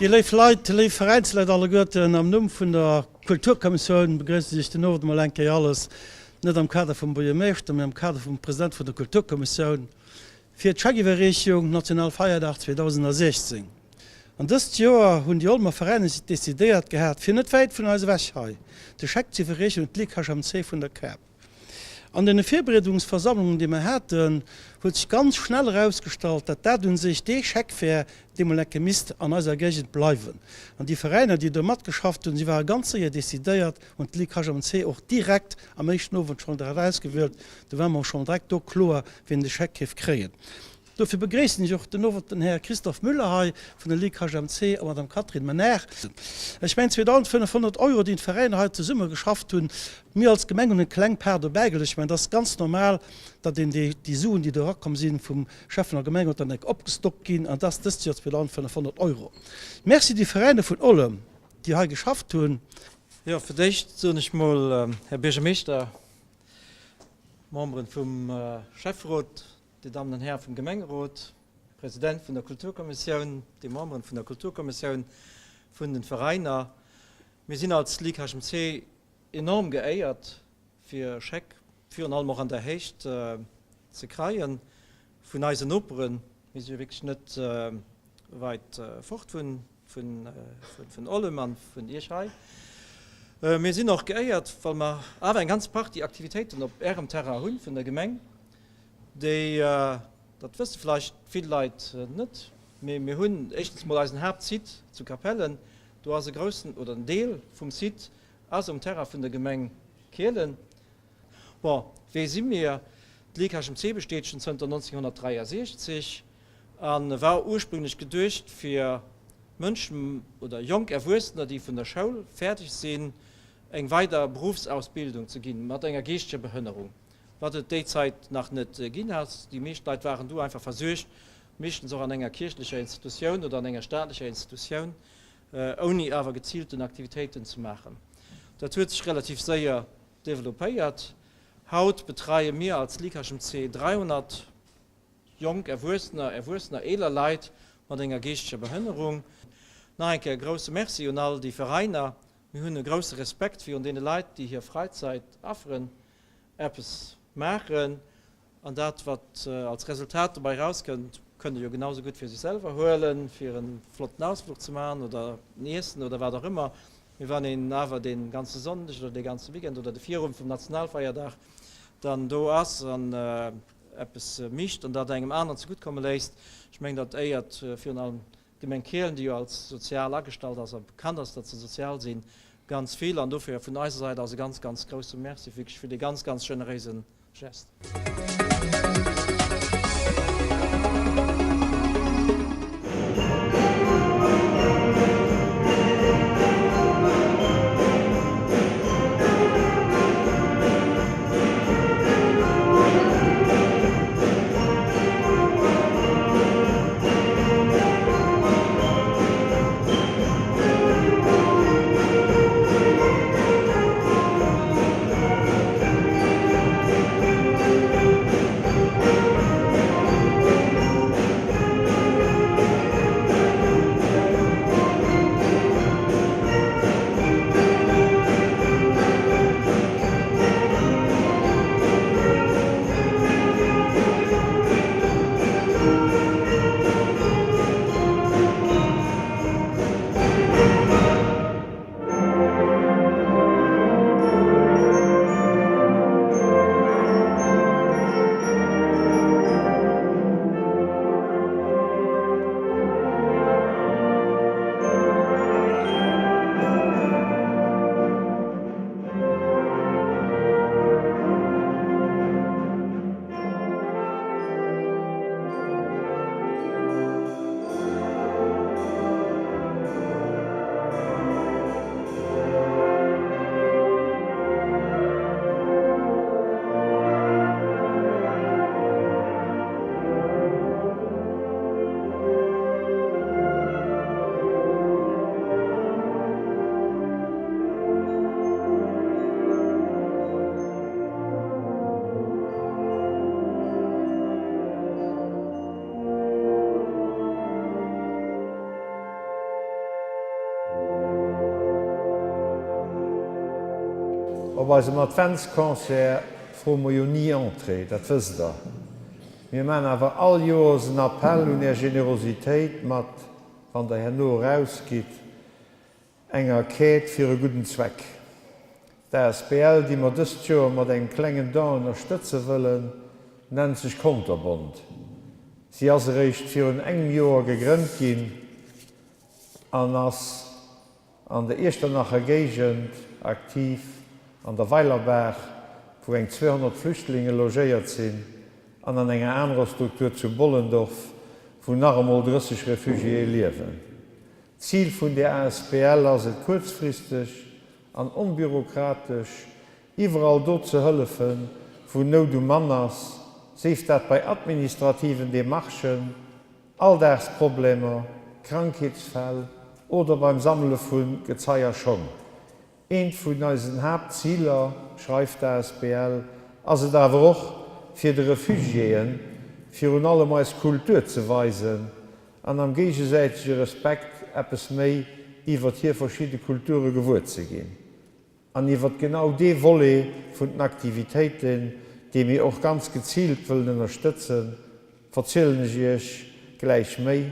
Déi léif Leit, léif Veräinsleit alleguerten, am Numm vun der Kulturkommissioun begréissen ech den Owend emol eng Kéier alles, net am Kader vum Buergermeeschter, mee am Kader vum President vun der Kulturkommissioun, fir d'Scheckiwwerreechung Nationalfeierdag 2016. An dëst Joer hunn déi Olmer Veräiner sech decidéiert gehat, fir net wäit vun eis ewech hei de Scheck ze iwwerreechen un d'Ligue HMC vun der Kerb. An deene Virbereedungsversammlungen, déi mer haten, huet sech ganz schnell erausgestallt, datt dat u sech dee Scheck wär, dee mol enke misst an eiser Géigend bleiwen. An déi Veräiner, déi do matgeschafft hunn, si ware ganz séier decidéiert, hunn d'Ligue HMC och direkt am éischten Owend schonn dat ausgewielt. Do war mer schonn direkt do kloer, wien de Scheck géif kréien. Dofir begréissen ech och den Owend den Här Christophe Müller hei vun der Ligue HMC a Madame Catherine Menard. Ech mengen 2.500 Euro, déi d'Veräiner hei zesumme geschafft hunn. Mir als Gemeng hunn eng kleng Part dobäigeluecht. Ech mengen, et ass ganz normal, datt een déi Suen, déi do erakomm sinn, vum Schäffen a Gemengerot dann enk opgestockt ginn. An et ass dëst Joer 2.500 Euro. Merci de Veräiner vun Ollem, déi hei geschafft hunn. Jo, fir d'éischt soen ech mol, Här Buergermeeschter, Memberen vum Schäfferot, Dir Dammen an Hären vum Gemengerot, President vun der Kulturkommissioun, déi Memberen vun der Kulturkommissioun, vun den Veräiner, mir sinn als Ligue HMC enorm geéiert fir e Scheck, virun allem och an der Héicht, ze kreien vun eisen Noperen. Mir si jo wierklech net weit fort vun vun Ollem an vun Iech hei. Mir sinn och geéiert, well mer awer eng ganz Partie Aktivitéiten op Ärem Terrain hunn vun der Gemeng, déi, dat wësse vläicht vill Leit net, mee mir hunn éischtens mol eisen Haaptsite zu Capellen. Do ass e groussen oder en Deel vum Site ass um Terrain vun der Gemeng Kielen. Bon, wee si mir? D'Ligue HMC besteet schonn zënter 1963 a war ursprünglech geduecht fir Mënschen oder jonk Erwuessener, déi vun der Schoul fäerdeg sinn, eng weider Beruffsausbildung ze ginn mat enger geeschteger Behënnerung, wat et déi Zäit nach net ginn ass. Déi meescht Leit waren du einfach versuergt, meeschtens och an enger kierchlecher Institutioun oder an enger staatlecher Institutioun, ouni awer geziilten Aktivitéiten ze maachen. Dat huet sech relativ séier developpéiert. Haut betreie mir als Ligue HMC 300 jonk Erwuessener, Erwuessener, eeler Leit mat enger geeschteger Behënnerung. Nach eng Kéier e grousse Merci un all déi Veräiner. Mir hunn e grousse Respekt virun deene Leit, déi hir Fräizäit afferen, eppes maachen. An dat, wat als Resultat dobäi erauskënnt, kënnt e jo genau sou gutt fir sech selwer huelen, fir e flotten Ausfluch ze maachen oder en Iessen oder wat och ëmmer. Mee wann een awer dee ganze Sonndeg oder dee ganze Weekend oder de Virowend vum Nationalfeierdag dann do ass an eppes micht an dat engem aneren zegutt komme léisst, ech mengen, dat éiert virun allem d'Gemeng Kielen, déi jo als sozial agestallt ass a bekannt ass, datt se sozial sinn, ganz vill. An dofir vun eiser Säit aus e ganz, ganz grousse Merci wierklech fir dee ganz, ganz generéise Geste. Op eisem Adventsconcert froe mer jo ni Entrée, dat wësst der. Mir maachen awer all Joers en Appell un är Generositéit mat, wann der herno erausgitt, enger Quête fir e gudden Zweck. D'asbl, déi mer dëst Joer mat engem klengen Don ënnerstëtze wëllen, nennt sech Konterbont. Si ass eréischt virun engem Joer gegrënnt ginn an ass an der Iechternacher Géigend aktiv, an der Weilerbaach, wou eng 200 Flüchtlinge logéiert sinn, an an enger anerer Struktur zu Bollendorf, wou nach emol 30 Refugiéë liewen. D'Zil vun där asbl ass et kuerzfristeg an onbürokratesch iwwerall do ze hëllefen, wou Nout um Mann ass, séif dat bei administrativen Demarchen, Alldagsproblemer, Krankheetsfäll oder beim Sammele vu Gezei a Schong. Eent vun eisen Haaptziler, schreift d'ASBL, ass et awer och, fir de Refugiéen virun allem eis Kultur ze weisen an am géigesäitege Respekt eppes méi iwwert hir verschidde Kulture gewuer ze ginn. An iwwert genau dee Volet vun den Aktivitéiten, dee mir och ganz geziilt wëllen ënnerstëtzen, verzielen ech Iech gläich méi.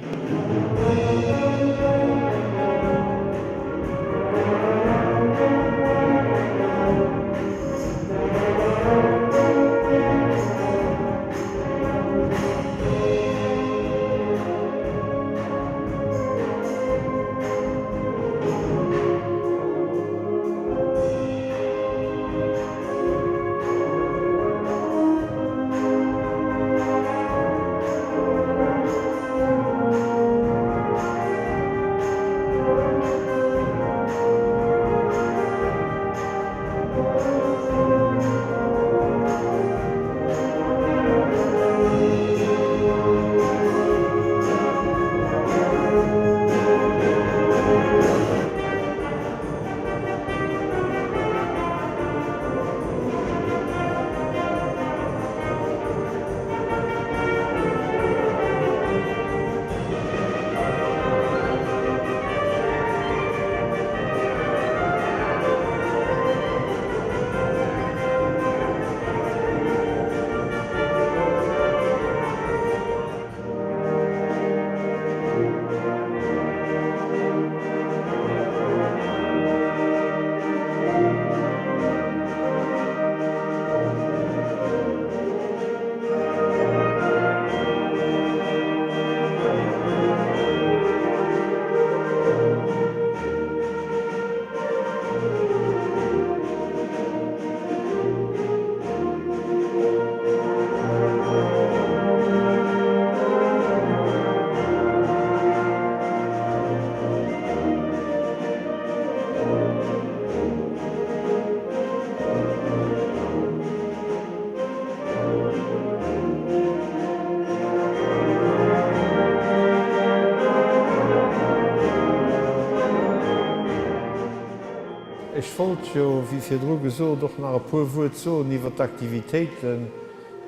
Ech wollt jo, wéi virdru gesot, och nach e puer Wuert soen iwwert d'Aktivitéite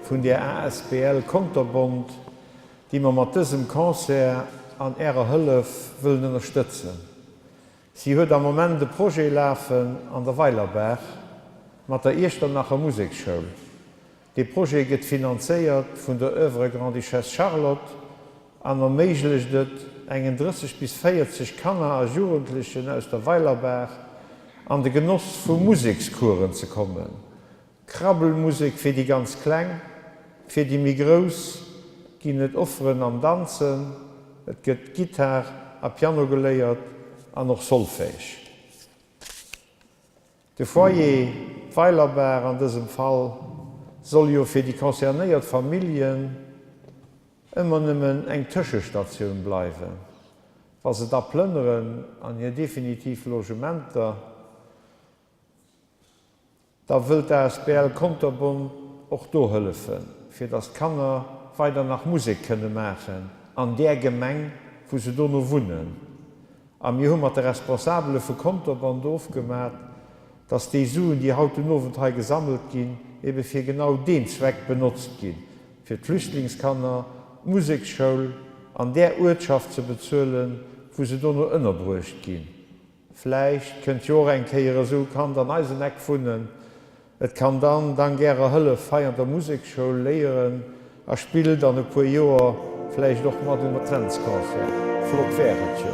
vun där asbl Konterbont, déi mer mat dësem Concert an Ärer Hëllef wëllen ënnerstëtzen. Si huet am Moment e Projet lafen an der Weilerbaach mat der Iechternacher Museksschoul. Dee Projet gëtt finanzéiert vun der Oeuvre Grande-Duchesse Charlotte an erméiglecht et engen 30 bis 40 Kanner a Jugendlechen aus der Weilerbaach an de Genoss vu Musekscoursen ze kommen. Krabbelmusek fir déi ganz Kleng, fir déi méi Grouss ginn et Offeren am Danzen, et gëtt Gittar a Piano geléiert an och Solfège. De Foyer, d'Weilerbaach an dësem Fall, soll jo fir déi concernéiert Familljen ëmmer nëmmen eng Tëschestatioun bleiwen, wa se da plënneren an hir definitiv Logementer. Da wëll d'ASBL Konterbont och do hëllefen, fir datt d'Kanner weider nach Musek kënne maachen an där Gemeng, wou se dono wunnen. A mir hu mat de Responsabele vu Konterbont ofgemat, datt déi Suen, déi haut den Owend hei gesammelt ginn, ebe fir genau deen Zweck benotzt ginn, fir d'Flüchtlingskanner d'Museksschoul an där Uertschaft ze bezuelen, wou se dono ënnerbruecht ginn. Vläicht kënnt jo och eng Kéier esou e Kand an eisem Eck wunnen. Et kann dann, dank Ärer Hëllef hei an der Musekschoul, léieren a spillt an e puer Joer vläicht och mat um Adventsconcert. Flott wär et jo.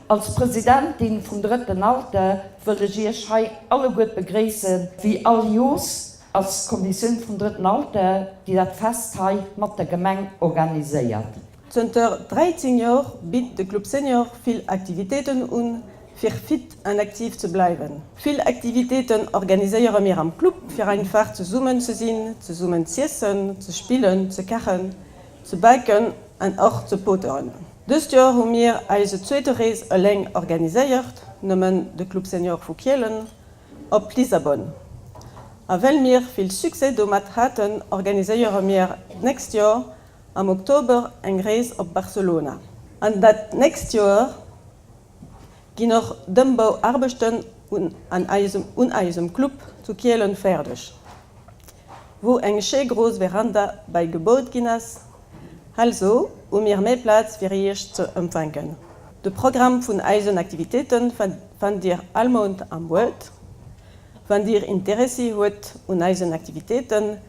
Als Presidentin vum Drëtten Alter wëll ech Iech hei alleguert begréissen. Wéi all Joers ass d'Kommissioun vum Drëtten Alter, déi dat Fest hei mat der Gemeng organiséiert. Zënter 13 Joer bitt de Club Senior vill Aktivitéiten un, fir fit an aktiv ze bleiwen. Vill Aktivitéiten organiséiere mir am Club, fir einfach zesummen ze sinn, zesummen z'iessen, ze spillen, ze kachen, ze baken an och ze poteren. Dëst Joer hu mir eise zweete Rees eleng organiséiert, nëmmen de Club Senior vu Kielen, op Lissabon. A well mir vill Succès domat haten, organiséiere mir d'nächst Joer am Oktober eng Rees op Barcelona. An dat nächst Joer ginn och d'Ëmbauaarbechten un eisem Club zu Kielen fäerdeg, wou eng schéi grouss Veranda bei gebaut ginn ass. Also hu mir méi Plaz fir iech ze empfänken. De Programm vun eisen Aktivitéiten fannt dir all Mount am Word. Wann dir Interessi huet un eisen Aktivitéiten,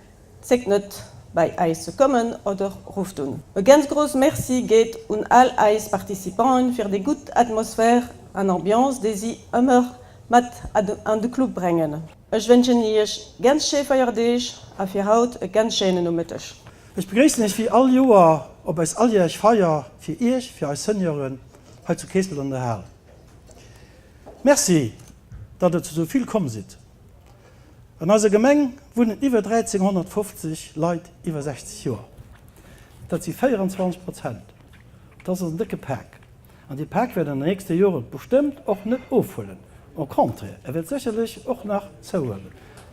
Zéckt net bei eis ze kommen oder rufft un. E ganz grousse Merci geet un all eis Participanten fir déi gutt Atmosphär an Ambiance déi si ëmmer mat an de Club brengen. Ech wënschen iech ganz schéi Feierdeeg a fir haut e ganz schéinen Nomëtteg. Ech begréissen iech wéi all Joer op eis alljähreg Feier fir iech, fir eis Senioren hei zu Keespelt an der Hal. Merci, datt der zu sou vill komm sidd. An eiser Gemeng wunnen iwwer 1.350 Leit iwwer 60 Joer. Dat si 24 Prozent. Dat ass en décke Pak. An dee Pak wäert an den nächste Jore bestëmmt och net ofhuelen. Au contraire, e wäert sécherlech och nach zouhuelen.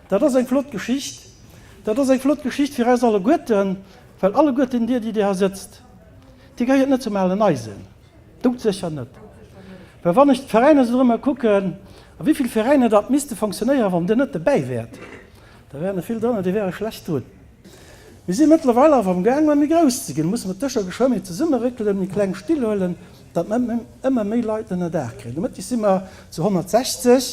Dat ass eng flott Geschicht. Dat ass eng flott Geschicht fir eis alleguerten, well alleguerten dir, déi dir hei sëtzt, dir gehéiert net zum alen Eisen. Doudsécher net. Well wann ech d'Veräiner esou drëmmer kucken, a wéi vill Veräiner datt misste fonctionnéieren, wann Dir net dobäi wäert, da wären der vill drënner, déi wäre schlecht drun. Mir si mëttlerweil awer am Gaang, méi grouss ze ginn, musse mer d'Dëscher geschwë méi zesummeréckelen, méi kleng Still huelen, datt mer ëmmer méi Leit ënner Daach kréien. De Mëtteg si mer zu 160,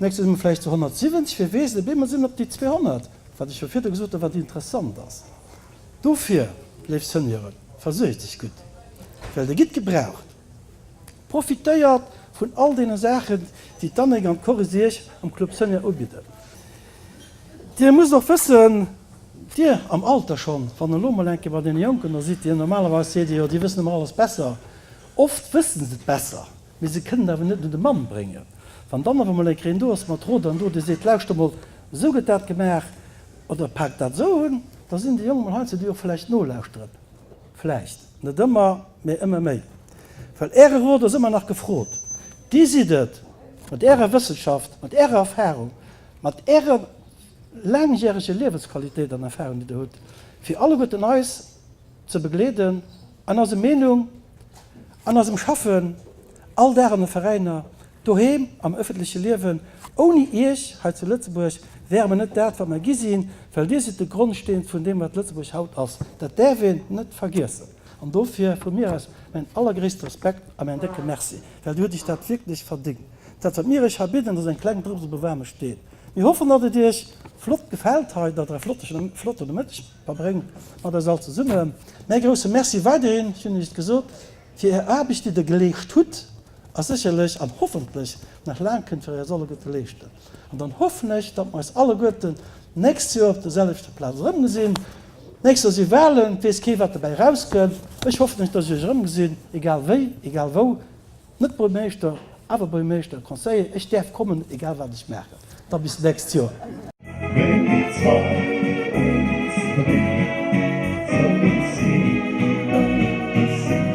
d'nächst Joer si mer vläicht zu 170, wie weess, op eemol si mer op déi 200, wat ech jo virdu gesot hunn, wat interessant ass. Dofir, léif Senioren, versuergt iech gutt, well der gitt gebraucht. Profitéiert vun all deene Saachen, déi d'Annick an d'Coris iech am Club Senior ubidden. Dir musst och wëssen, dir am Alter schonn, wann elo mol eng Kéier bei deene Jonken da sidd, dir normalerweis seet dir jo, déi wëssen ëmmer alles besser. Oft wëssen se et besser, mee se kënnen et awer net un de Mann bréngen. Wann dann awer emol eng Kéier een do ass mat Rot an Dot, dee seet, Lauschter mol, esou gëtt dat gemaach oder pak dat esou un, da sinn déi Jonk mol heiansdo déi och vläicht nolauschteren. Vläicht net ëmmer, mee ëmmer méi. Well Äre Rot ass ëmmer nach gefrot. Dir sidd et, mat Ärer Wëssenschaft, mat Ärer Erfahrung, mat Ärer laangjärege Liewensqualitéit an Erfahrung, déi Der hutt, fir alleguerten eis ze begleeden an eisem Meenung, an eisem Schaffen, all Dag an de Veräiner, doheem, am ëffentleche Liewen. Ouni Iech hei zu Lëtzebuerg wäre mer net dat, wat mer gi sinn, well Dir sidd de Grondsteen vun deem, wat Lëtzebuerg haut ass. Dat däerf een net vergiessen. An dofir vu mir aus mäin allergréisste Respekt a mäin décke Merci, well Dir hutt Iech dat wierklech verdéngt. Dat, wat mir Iech hei bidden, ass eng kleng Drëps op e waarme Steen. Mir hoffen, datt et Iech flott gefält hei, datt Der e flotte Nomëtteg verbréngt mat eis all zesummen. Mäi grousse Merci weiderhin, ech hunn Iech et gesot, fir Är Aarbecht, déi Der geleescht hutt a sécherlech an hoffentlech nach laang kënnt fir eis alleguerte leeschten. An dann hoffen ech, datt mer eis alleguerten d'nächst Joer op der selwechter Plaz erëmgesinn. D'nächst Joer si Wahlen, et weess kee wat dobäi erauskënnt. Ech hoffen ech, datt ech Iech erëmgesinn, egal wéi, egal wou. Net Buermeeschter, awer Buermeeschter, Conseiller, ech däerf kommen, egal wat ech maachen. Da bis d'nächst Joer. Wéi déi Zait ons dréit, soll et sinn, dat et sinn.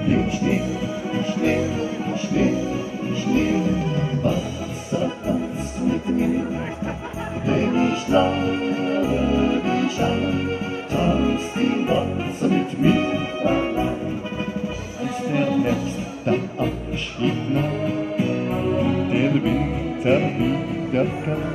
Dir steet, steet, steet, steet, Walzer danzt mit mir. Wenn ich lade dich ein, tanz den Walzer mit mir. Als der Herbst dann Abschied nahm, der Winter wieder kam.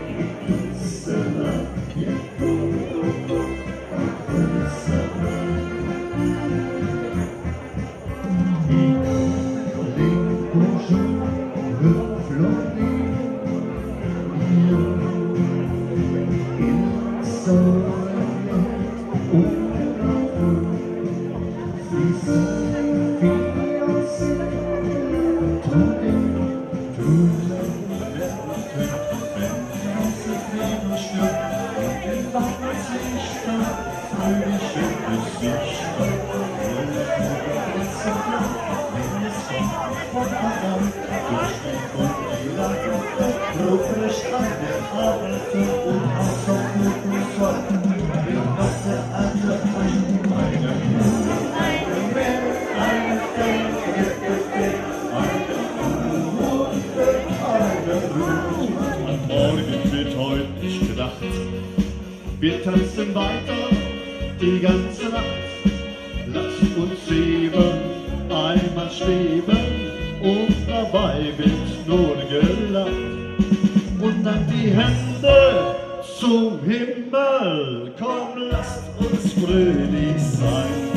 Wir tanzen weiter die ganze Nacht. Lasst uns eben einmal schweben und dabei wird nur gelacht. Und dann die Hände zum Himmel, komm lasst uns fröhlich sein.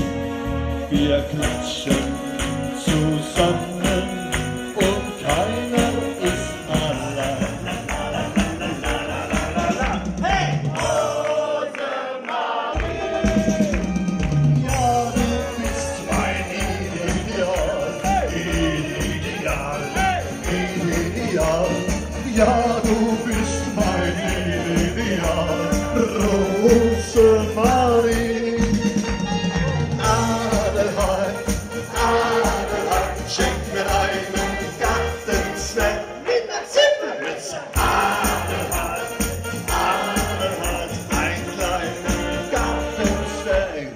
Wir klatschen zusammen und keiner ist allein. Hey! Ja, du bist mein Ideal, Ideal, Ideal. Ja, du bist mein Ideal, Rosemarie. Adelheid, Adelheid, schenk mir einen Gartenzwerg mit ner Zipfelmütze. Adelheid, Adelheid, ein kleinen Gartenzwerg.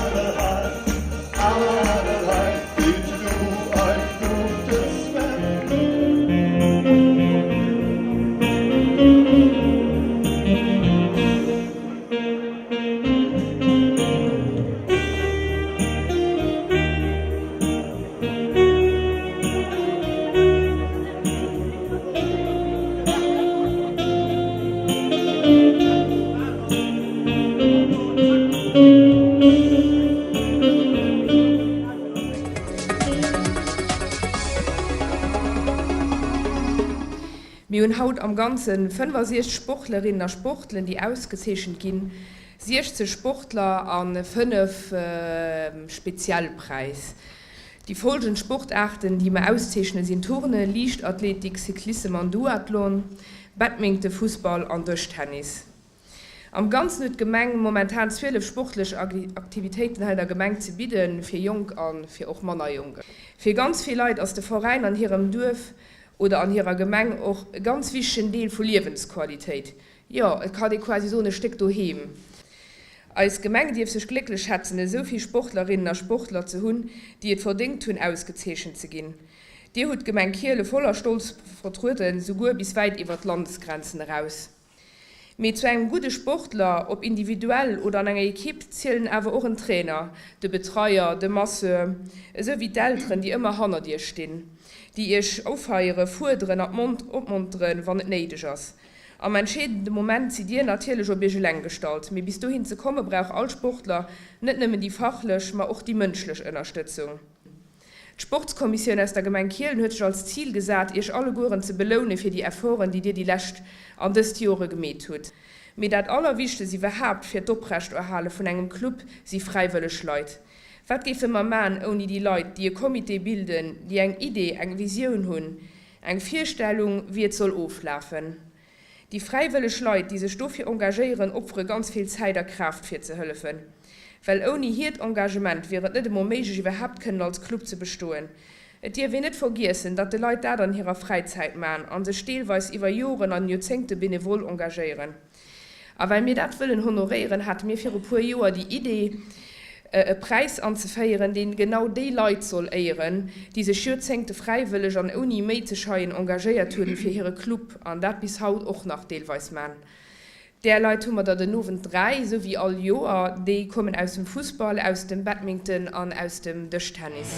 Adelheid, Adelheid, bist du ein gutes Werk. Mir hunn haut am Ganze 65 Sportlerinnen a Sportlen, déi ausgezeechent ginn, 60 Sportler a 5 speziell Präis. Déi folgend Sportaarten, déi mer auszeechnen, sinn Turne, Liichtathletik, Cyclissem an Duathlon, Badminton, Fussball an Dëschtennis. Am Ganzen huet d'Gemeng momentan 12 sportlech Aktivitéiten hei an der Gemeng ze bidden, fir Jonk a fir och manner Jonk. Fir ganz vill Leit ass de Veräin an hirem Duerf oder an hirer Gemeng och e ganz wichtegen Deel vu Liewensqualitéit. Jo, et kann ee quasi soen, e Stéck doheem. Eis Gemeng dierf sech glécklech schätzen, esou vill Sportlerinnen a Sportler ze hunn, déi et verdéngt hunn, ausgezeechent ze ginn. Dir hutt d'Gemeng Kiele voller Stolz vertrueden, souguer bis wäit iwwer d'Landesgrenzen eraus. Mee zu engem gudde Sportler, ob individuell oder an enger Ekipp, zielen awer och en Trainer, de Betreier, de Masseur, esou wéi d'Elteren, déi ëmmer hannert iech stinn, déi iech ufeieren, fuerderen a opmonteren, wann et néideg ass. Am entscheedende Moment sidd dir natierlech op iech eleng gestallt, mee bis dohin ze komme brauch all Sportler net nëmmen déi fachlech, ma och déi mënschlech Ënnerstëtzung. D'Sportskommissioun aus der Gemeng Kielen huet sech als Zil gesat, Iech allegueren ze beloune fir déi Efforten, déi Dir déi lescht an dëst Jore gemeet hutt. Mee dat Allerwichtegst iwwerhaapt fir d'Oprechterhale vun engem Club si fräiwëlleg Leit. Wat géife mer man ouni déi Leit, déi e Comité bilden, déi eng Idee, eng Visioun hunn, eng Virstellung, wéi et soll oflafen? Déi fräiwëlleg Leit, déi sech dofir engagéieren, opfere ganz vill Zäit a Kraaft fir ze hëllefen. Well ouni hiert Engagement wier et net emol méiglech iwwerhaapt kënnen als Club ze bestoen. Et dierf een net vergiessen, datt de Leit dat an hirer Fräizäit man an sech deelweis iwwer Joren an Joerzéngte benevol engagéieren. A well mir dat wëllen honoréieren, hate mir viru puer Joer déi Idee, e Präis anzeféieren, deen genau déi Leit soll éieren, déi sech Joerzéngte fräiwëlleg an ouni Méi ze scheien engagéiert hunn fir hire Club an dat bis haut och nach deelweis man. Där Leit hu mer der den Owend 3, esou wéi all Joer. Déi kommen aus dem Fussball, aus dem Badminton an aus dem Dëschtennis.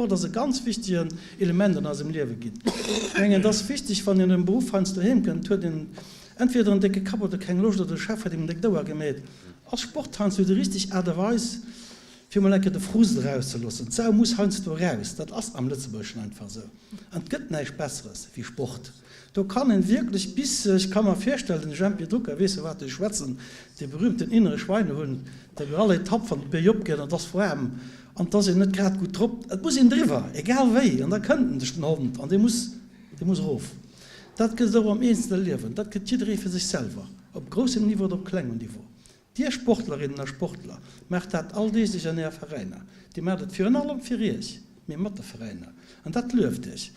Sport ass e ganz wichtegen Element an eisem Liewe ginn. Ech mengen, et ass wichteg, wann een um Beruff heiansdo doheem kënnt, huet een entweder en décke Kapp oder keng Loscht oder de Chef huet engem déck d'Ouer gemeet. Ass Sport heiansdo déi richteg Aart a Weis, fir mol eng Kéier de Frust erauszeloossen? D'Sau muss heiansdo eraus, dat ass am Lëtzebuergeschen einfach esou. An et gëtt näischt Besseres wéi Sport. Do kann een wierklech bis, ech ka mer virstellen, den Jempy Drucker weess vu wat ech schwätzen, dee berühmten innere Schweinehund, der bei all Etapp wann d'Béi opgeet an et ass waarm an et ass een net grad gutt drop, et muss een driwwer, egal wéi, an da kënnt en duerch den Hond an dee muss, dee muss erof. Dat gëtt et och am eenzele Liewen, dat gëtt jidderee fir sech selwer, op groussem Niveau oder op klengem Niveau. Dir Sportlerinnen a Sportler maacht dat alldeeglech an Äre Veräiner. Dir maacht et virun allem fir Iech, mee mat de Veräiner. An dat lueft Iech.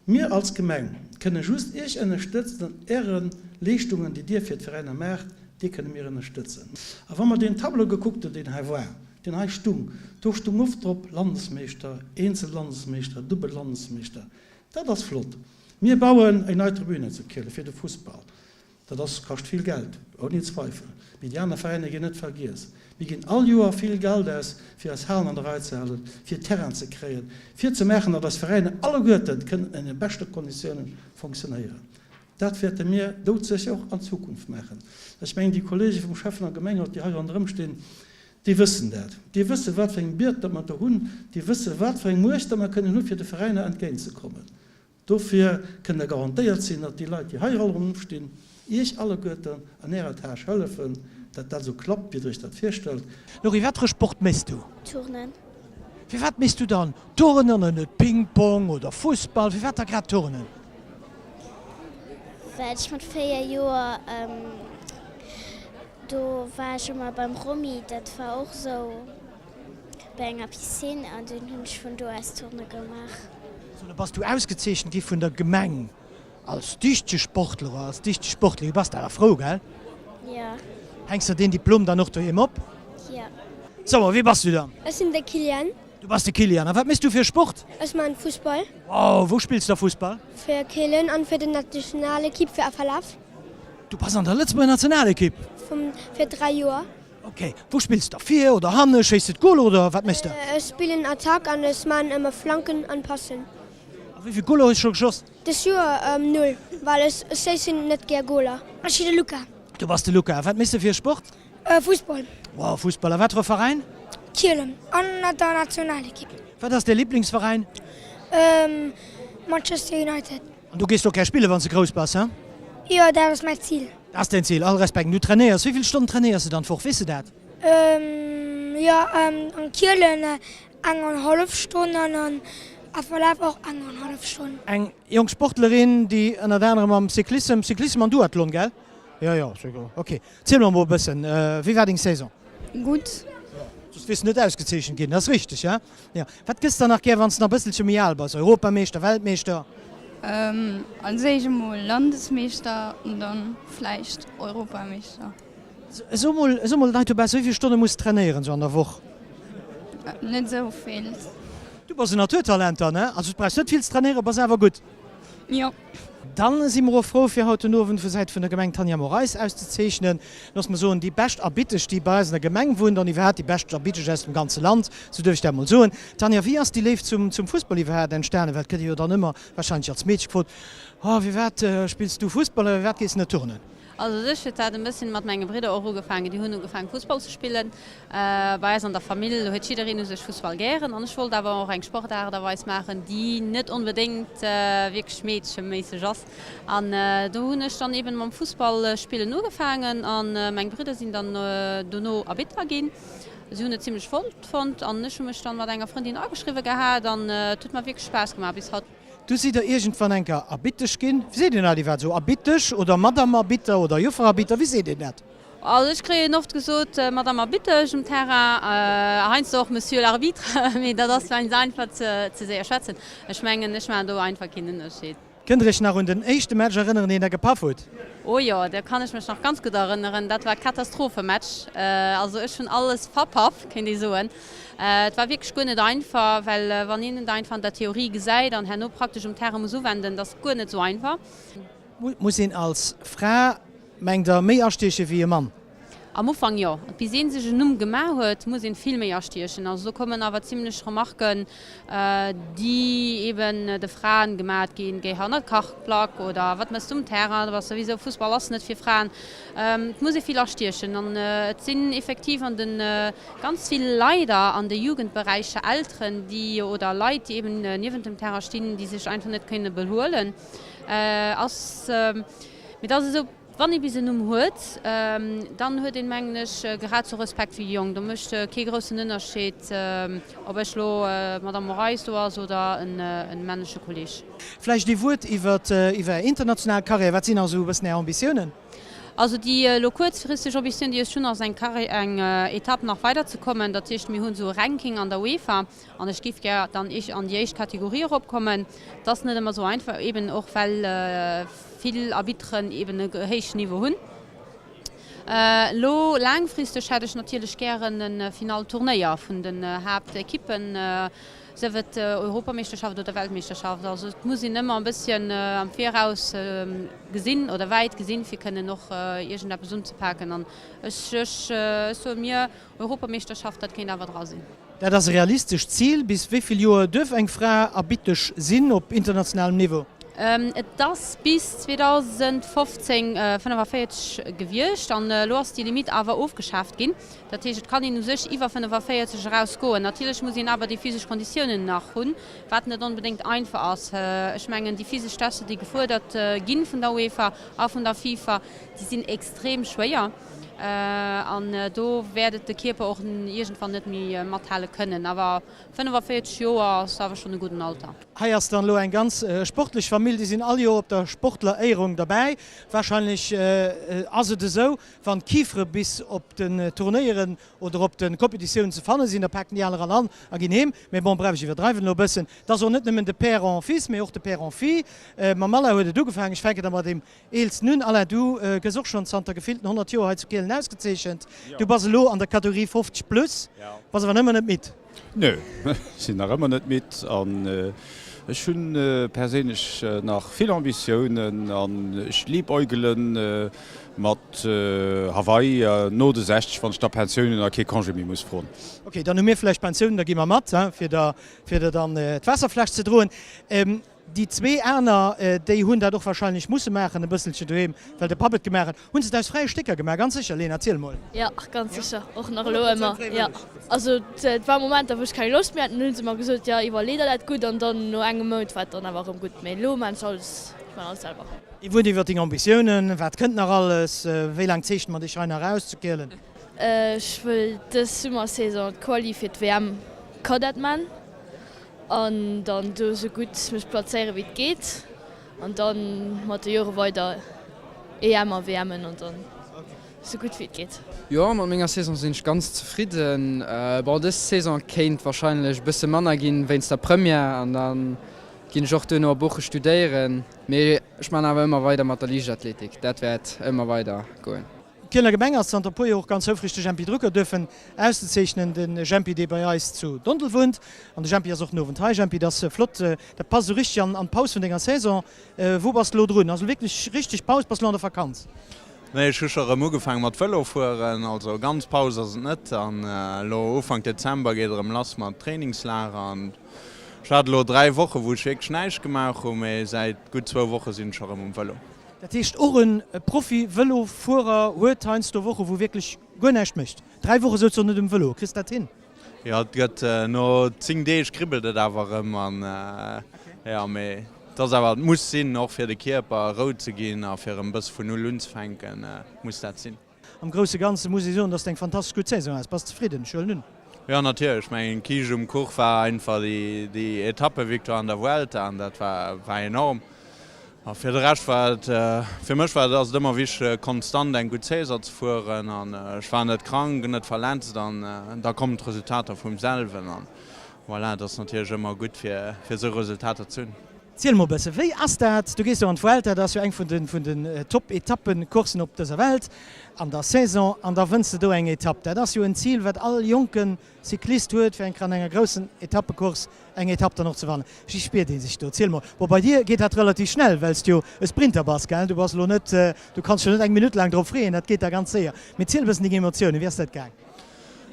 Mir als Gemeng kënne just Iech ënnerstëtzen an Äre Leeschtungen, déi Dir fir d'Veräiner maacht, déi kënne mir ënnerstëtzen. A wa mer deen Tableau gekuckt hunn, deen hei war, deen hei stung, do stung oft drop Landesmeeschter, Eenzellandesmeeschter, Dubbellandesmeeschter. Dat ass flott. Mir bauen eng nei Tribüne zu Kielen fir de Fussball. Dat ass, kascht vill Geld, ouni Zweifel. Mee déi aner Veräiner ginn net vergiess. Mir ginn all Joer vill Geld aus, fir eis Halen an der Rei ze halen, fir Terrainen ze kréien, fir ze maachen, datt eis Veräiner alleguerten kënnen an de beschte Konditiounen fonctionnéieren. Dat wäerte mir doudsécher och an Zukunft maachen. Ech mengen, déi Kollege vum Schäffen a Gemengerot, déi hei ronderëm stinn, déi wëssen dat. Déi wëssen, wat fir eng Biert datt mer do hunn. Déi wëssen, wat fir eng Muecht datt mer kënnen hu fir de Veräiner entgéintzekommen. Dofir kënnt Der garantéiert sinn, datt déi Leit, déi hei ronderëm stinn, Iech alleguerten an Ärer Tâche hëllefen, datt dat esou klappt, wéi Der Iech dat virstellt. Laurie, wat fir e Sport méchs du? Turnen. Firwat méchs du dann Turnen an net Ping-Pong oder Fussball? Firwat da grad Turnen? Well ech mat 4 Joer, do war ech ëmmer beim Romy, dat war och esou. Bei enger Piscine an dunn hunn ech vun do aus Turne gemaach. Sou, da bass du ausgezeechent gi vun der Gemeng als dichtege Sportler oder als dichteg Sportlerin. Bass de awer frou, gell? Jo. Hänks der deen Diplom dann och doheem op? Jo. Sou, a wie bass du dann? Ech sinn de Kilian. Du bass de Kilian. A wat méchs du fir Sport? Ech man Fussball. Wow, wou spills de Fussball? Fir Kehlen an fir den Nationalekipp fir FLF. Du bass an der Lëtzebuerger Nationalekipp? Vum, fir 3 Joer. Ok, wou spills de? Vir oder hanne? Schéiss de d'Goler oder wat méchs de? Ech spillen Attack an ech maan ëmmer Flanken an Passen. A wéi vill Goler hues scho geschoss? Dës Joer null, well ech schéissen net gär Goler. Ech si de Luca. Du bass de Luca. A wat méchs de fir e Sport? Fussball. Wow, Fussball. A wat fir e Veräin? Kielen an der Nationalekipp. Wat ass däi Liblingsveräin? Manchester United. An du gees do gär spillen, wann s de grouss bass, he? Jo, dat ass mäi Zil. Dat ass däin Zil. All Respekt. An du trainéiers. Wéi vill Stonnen trainéiers de dann d'Woch? Weess de dat? Jo, an Kielen eng an hallef Stonn an an FLF och eng an hallef Stonn. Eng jonk Sportlerin, déi ënnert anerem am Cyclissem, Cyclissem an Duathlon, gell? Jo, jo, ok. Ziel mer mol e bëssen, wéi war deng Saison? Gutt. Soss wiers de net ausgezeechent ginn, dat ass richteg, he? Jo. Wat gëss der nach gär, wann s de nach e bësselche méi al bass? Europameeschter, Weltmeeschter? Als éischt emol Landesmeeschter an dann vläicht Europameeschter. So mol, so mol, Naito Bess, wéi vill Stonne muss de trainéieren sou an der Woch? Net esou vill. Du bass en Naturtalent dann, he? Also du brauchs net vill ze trainéieren, bass awer gutt. Jo. Dann si mer och frou fir haut den Owend vu Säit vun der Gemeng d'Tanja Moraes auszezeechnen. Looss mer soen, déi bescht Arbittesch, déi bei eis an der Gemeng wunnt an iwwerhaapt déi bescht Arbittesch aus dem ganze Land, sou duerf ech dat mol soen. Tanja, wéi ass déi Léift zum zum Fussball iwwerhaapt entstanen? Well et gëtt ee jo dann ëmmer wahrscheinlech als Meedche gefrot, Oh, firwat spills du Fussball a firwat gees de net turnen? Also u sech huet dat e bësschen mat menge Bridder och ugefaangen. Déi hunn ugefaangen Fussball ze spillen. Bei eis an der Famill huet jiddereen u sech Fussball gären an ech wollt awer och eng Sportaart a Weis maachen, déi net onbedéngt wierklech meedcheméisseg ass. An do hunn ech dann eben mam Fussball spillen ugefaangen an meng Bridder sinn dann dono Arbitter ginn. Si hunn et zimmlech flott fonnt an ech hu mech dann mat enger Frëndin ageschriwwe gehat an et huet mer wierklech Spaass gemaach bis haut. Du sidd der iergendwann enker Arbittesch ginn. Wéi seet een dat iwwerhaapt esou? Arbittesch oder Madame Arbitter oder Joffer Arbitter, wéi seet een dat? Also ech kréien oft gesot Madame Arbittesch um Terrain, heiansdo och Monsieur l'arbitre, mee dat ass weinst einfach ze séier schwätzen. Ech mengen, ech maachen do einfach keen Ënnerscheed. Kënnt der iech nach un den éischte Match erënneren, deen der gepaff hutt? Oh jo, do kann ech mech nach ganz gutt erënneren. Dat war e Katastrophematch. Also ech hunn alles verpaff, kéint ee soen. Et war wierklech guer net einfach, well wann een et einfach an der Theorie gesäit an herno praktesch um Terrain muss uwenden, dat ass guer net esou einfach. Muss een als Fra, mengt der, méi astieche wéi e Mann? Am Ufank jo. Bis een sech en Numm gemaach huet, muss een vill méi astiechen. Also do kommen awer zimlech Remarken, déi eben de Fraen gemat ginn, géi hannert d'Kachplack oder wat mëss du um Terrain, du bass souwisou, Fussball ass net fir Fraen. Et muss ee vill astiechen an et sinn effektiv an de ganz vill leider an de Jugendberäicher Elteren, déi oder Leit, déi eben niewent dem Terrain stinn, déi sech einfach net kënne behuelen. Ass, mee et ass esou. Wann ee bis en Numm huet, dann huet een, mengen ech, grad sou Respekt wéi déi Jonk. Do mécht kee groussen Ënnerscheed, ob ech lo d'Madame Moraes do ass oder e männleche Kolleg. Vläicht ee Wuert iwwer Är international Karriär. Wat sinn also e bëssen Är Ambitiounen? Also déi elo kuerzfristeg Ambitioun, déi ech hunn, ass eng Karriär, eng Etapp nach weider ze kommen. Dat heescht, mir hunn esou e Ranking an der UEFA an ech géif gär dann an déi éischt Kategorie eropkommen. Et ass net ëmmer esou einfach, eben och well vill Arbitteren eben e héijen Niveau hunn. Elo laangfristeg hätt ech natierlech gären e Finall-Turnéier vun den Haaptekippen, sief et Europameeschterschaft oder Weltmeeschterschaft. Also et muss een ëmmer e bësschen am Viraus gesinn oder wäit gesinn, fir kënnen och iergendeppes unzepaken. An ech soe mir, Europameeschterschaft, dat kéint awer dra sinn. Dat ass e realistescht Zil. Bis wéi vill Joer duerf eng Fra Arbittesch sinn op internationalem Niveau? Et ass bis 2015 45 gewiescht an elo ass déi Limitt awer ofgeschaaft ginn. Dat heescht, et kann een u sech iwwer 45 eraus goen. Natierlech muss een awer déi physesch Konditiounen nach hunn, wat net onbedéngt einfach ass. Ech mengen, déi physesch Tester, déi gefuerdert gi vun der UEFA a vun der FIFA, déi sinn extrem schwéier. An do wäert et de Kierper och iergendwann net méi mathale kënnen. Awer 45 Joer ass awer schonn e gudden Alter. Hei ass dann elo eng ganz sportlech Famill, déi sinn all Joer op der Sportleréierung derbäi. Warscheinlech ass et esou, wann d'Kifere bis op den Turnéieren oder op de Competitiounen ze fanne sinn, da paken déi aner all an a ginn heem. Mee bon, bref, ech iwwerdreiwen elo e bëssen. Et ass och net nëmmen de Père en fils, mee och de Père en fille. Mam Alain huet et ugefaangen. Ech fänken da mat deem Eelsten un. Alain, du gëss och schonn zanter gefillten 100 Joer hei zu Kielen ausgezeechent. Du bass elo an der Kategorie 50 plus, bass awer nach ëmmer net midd. Nö, ech sinn nach ëmmer net midd an ech hunn perséinlech nach vill Ambitiounen an ech liebäugelen mat Hawaii no de 60, wann ech da Pensioun hunn a kee Congé méi muss froen. Ok, dann hu mir vläicht Pensioun, da gi mer mat, fir der dann d'Waasserfläsch ze droen. Déi zwee aner, déi hunn dat och wahrscheinlech musse maachen, e bësselche doheem, well de Papp et gemaach huet. Hunn se et aus fräie Stécker gemaach? Ganz sécher, Lena, ziel mol. Jo, ganz sécher, och nach elo ëmmer, jo. Also et war Momenter, wou ech keng Loscht méi hat, an dann hu se mer gesot, jo, iwwerlee der dat gutt, an dann no engem Mount war et dann awer erëm gutt. Mee elo maan ech alles, ech maan alles selwer. Ee Wuert iwwer deng Ambitiounen, wat kënnt nach alles? Wéi laang zeechne mer dech hei nach aus zu Kielen? Ech wëll dës Summersaison d'Quali fir d'WM Cadet maan. An dann do sou gutt mech plazéieren wéi et geet an dann mat de Jore weider EM a WMen an dann sou gutt wéi et geet. Jo, mat menger Saison sinn ech ganz zefridden. Bon, dës Saison kéint warscheinlech e bësse manner ginn wéinst der Première an da ginn ech och duerno op Oochen studéieren. Mee ech man awer ëmmer weider mat der Liichtathletik, dat wäert ëmmer weider goen. D'Kielener Gemeng ass zanter e puer Joer och ganz houfreg de Jempy Drucker duerfen auszezeechnen. De Jempy dee bei eis zu Dondel wunnt. An de Jempy ass och den Owend hei. Jempy, dat ass flott, dat passt esou richteg an d'Paus vun denger Saison. Wou bass de elo drun? Ass elo wierklech richteg Paus? Bass elo an der Vakanz? Nee, ech hu scho rëm ugefaange mat Vëlo fueren. Also ganz Paus ass et net. An elo Ufank Dezember geet erëm lass mat Trainingslager. An ech hat elo 3 Woche wou ech wierklech näischt gemaach hu, mee säit gutt zwou Woche sinn ech scho rëm um Vëlo. Dat heescht, och e Profi-Vëlofuerer huet heiansdo Woche wou wierklech guer näischt mécht. 3 Woche souzesoen net um Vëlo, kriss dat hin? Jo, et gëtt no 10 Deeg kribbelt et awer erëm an jo, mee et ass awer, et muss sinn, och fir de Kierper Rou ze ginn a fir erëm e bësse vun Null unzefänken, muss dat sinn. Am grousse Ganze muss ee soen, dass et eng fantastesch gutt Saison ass. Bass zefridden? Ech huelen un. Jo, natierlech. Ech mengen, d'Kiischt um Kuch war einfach déi Etappevictoire an der Vuelta an dat war war enorm. A fir de Rescht war et, fir mech war et, ass et ëmmer wichteg, konstant eng gutt Saison ze fueren an ech war net krank, net verletzt an da kommen d'Resultater vum selwen an voilà, et ass natierlech ëmmer gutt fir fir esou Resultater ze hunn. Ziel mol bësse, wéi ass dat, du gees jo an d'Vuelta, dat ass jo eng vun de vun den Top-Etappencoursen op dëser Welt an der Saison, an da wënns de do eng Etapp. Dat ass jo en Zil, wat all jonke Cyclist huet, fir eng Kéier an enger groussen Etappecourse eng Etapp dann och ze wannen. Wéi spiert ee sech do? Ziel mol. Bon, bei dir geet dat relativ schnell, well s de jo e Sprinter bass, gell? Du bass elo net, du kanns dech jo net eng Minutt laang drop freeën, dat geet da ganz séier. Mee ziel e bëssen deng Emotiounen, wéi ass dat gaang?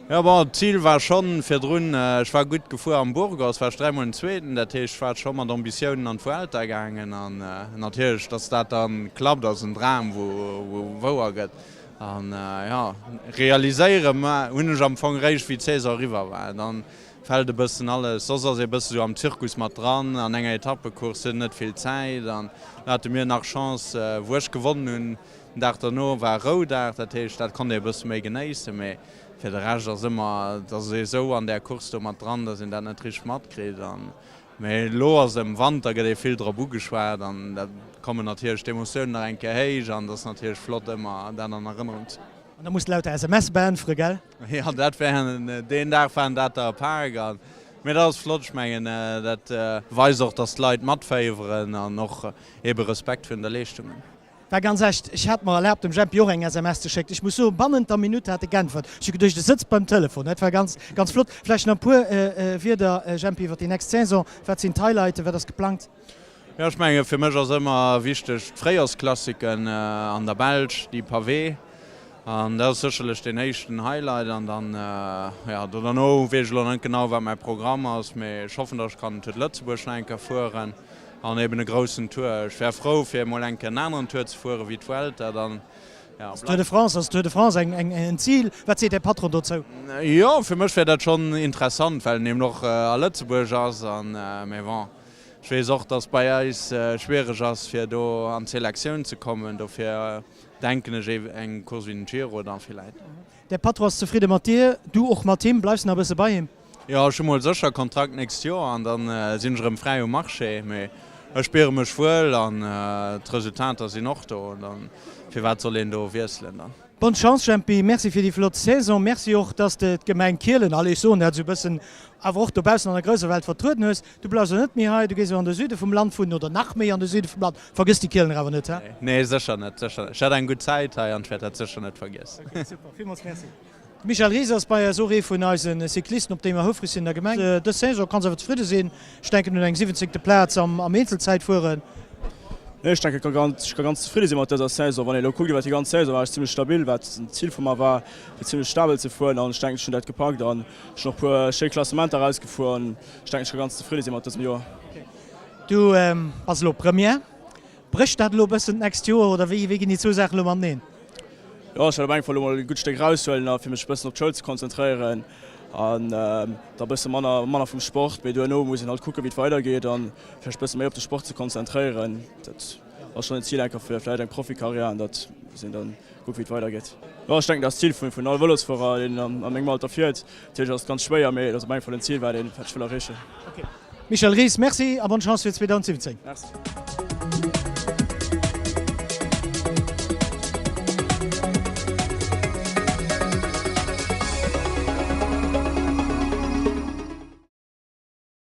Jo bon, d'Zil war schonn virdrun, ech war gutt gefuer am Burgos, war ech dräimol den Zweeten, dat heescht ech war scho mat Ambitiounen an d'Vuelta gaangen an natierlech, datt dat dann klappt ass en Dram wou wouer gëtt an jo realiséiere hunn ech am Fong réischt wéi d'Saison eriwwer war, dann fält e bëssen alles, soss ass ee bësse sou am Zirkus mat dran, an enger Etappecourse huet een net vill Zäit an da hate mir nach Chance wou ech gewonnen hunn, Den Dag derno war Roudag, dat heescht dat konnt ee e bësse méi genéissen, mee fir de Rescht ass ëmmer, et ass ee sou an där Course do mat dran, datt een dat net richteg matkritt. An mee elo ass et am Wanter, gëtt ee vill drop ugeschwat an da kommen natierlech d'Emotiounen nach eng Kéier héich an et ass natierlech flott ëmmer dat an Erënnerung ze hunn. An da muss de lauter SMS beäntwere, gell? Jo, dat waren, deen Dag waren dat der e Pak an mee dat ass flott. Ech mengen dat weist och, datt d'Leit matféiweren an och eebe Respekt virun der Leeschtung hunn. War ganz echt, ech hat mer erlaabt dem Jempi och eng SMS ze schécken. Ech muss soen, bannent der Minutt hat e geäntwert. Ech hu geduecht, e sëtzt beim Telefon. Dat war ganz, ganz flott. Vläicht nach e puer Wierder, Jempi, iwwer déi nächst Saison. Wat sinn d'Highlighten? Wat ass geplangt? Jo, ech menge fir mech ass ëmmer wichteg d'Fréijorsklassiken an der Belsch, déi Pavée. An dat ass sécherlech deen éischten Highlight. An dann, jo, do derno weess ech elo net genau, wat mäi Programm ass, mee ech hoffen, datt ech kann Tour de Lëtzebuerg nach eng Kéier fueren. An eben e groussen Tour. Ech wär frou fir emol eng Kéier en aneren Tour ze fueren wéi d'Vuelta. Dann, ja, Ass d'Tour de France, ass d'Tour de France eng, eng, en Zil? Wat seet Är Patron dozou? Jo, fir mech wär dat schonn interessant, well en eben och a Lëtzebuerg ass. An, mee bon, ech weess och, datt bei eis schwiereg ass fir do an d'Selektioun ze kommen. Dofir denken ech eng Course wéi den Giro dann villäit. Däi Patron ass zefridde mat dir, du och mat him. Bleifs nach e bësse bei him? Jo, ech hu mol sécher Kontrakt nächst Joer an dann sinn ech erëm fräi um Marché. Mee ech spiere mech wuel an d'Resultater sinn och do. Dann firwat soll een do wiesselen dann? Bonne Chance Jempy, merci fir déi flott Saison, merci och dass de d'Gemeng Kielen, allez ech soen dat esou e bëssen, awer och dobaussen an der grousser Welt vertrueden hues. Du bleifs elo net méi hei, du gees elo an de Süde vum Land wunnen oder nach méi an de Süde vum Land. Vergëss déi Kielener awer net, he? Nee, sécher net, sécher net. Ech hat eng gutt Zäit hei an ech wäert dat sécher net vergiessen. Ok, super, villmools Merci. De Michel Ries ass bei eis, och ee vun eise Cyclisten, op déi mer houfreg sinn an der Gemeng. Dës Saison kanns awer zefridde sinn. Ech denken un eng siwwenzéngte Plaz am Eenzelzäitfueren. Nee, ech denken, ech ka ganz zefridde si mat dëser Saison. Wann een elo kuckt iwwer déi ganz Saison, war ech zimmlech stabil, wat en Zil vu mer war, fir zimmlech stabel ze fueren an ech denken, ech hunn dat gepackt an ech hunn och e puer schéi Klassementer erausgefuer an ech denken, ech ka ganz zefridde si mat dësem Joer. Du bass elo Première. Brécht dat elo e bëssen d'nächst Joer oder wéi ginn déi zwou Saachen elo mateneen? Jo, ech wäert op eng Fall elo mol e gutt Stéck eraushuelen a fir mech e bëssen op d'Schoul ze konzentréieren an da e bësse manner manner vum Sport. Mee duerno muss een halt kucken, wéi et weidergeet an vläicht e bësse méi op de Sport ze konzentréieren. Dat ass schonn en Zil enker fir vläicht eng Profikarriär an dat muss een dann kucken, wéi et weidergeet. Jo, ech denken, dat ass d'Zil vun all Vëlosfuerer, deen a mengem Alter fiert. Natierlech ass et ganz schwéier, mee et ass op eng Fall en Zil, wat een, wat ech wëll erreechen. Michel Ries, Merci a bonne Chance fir 2017. Merci.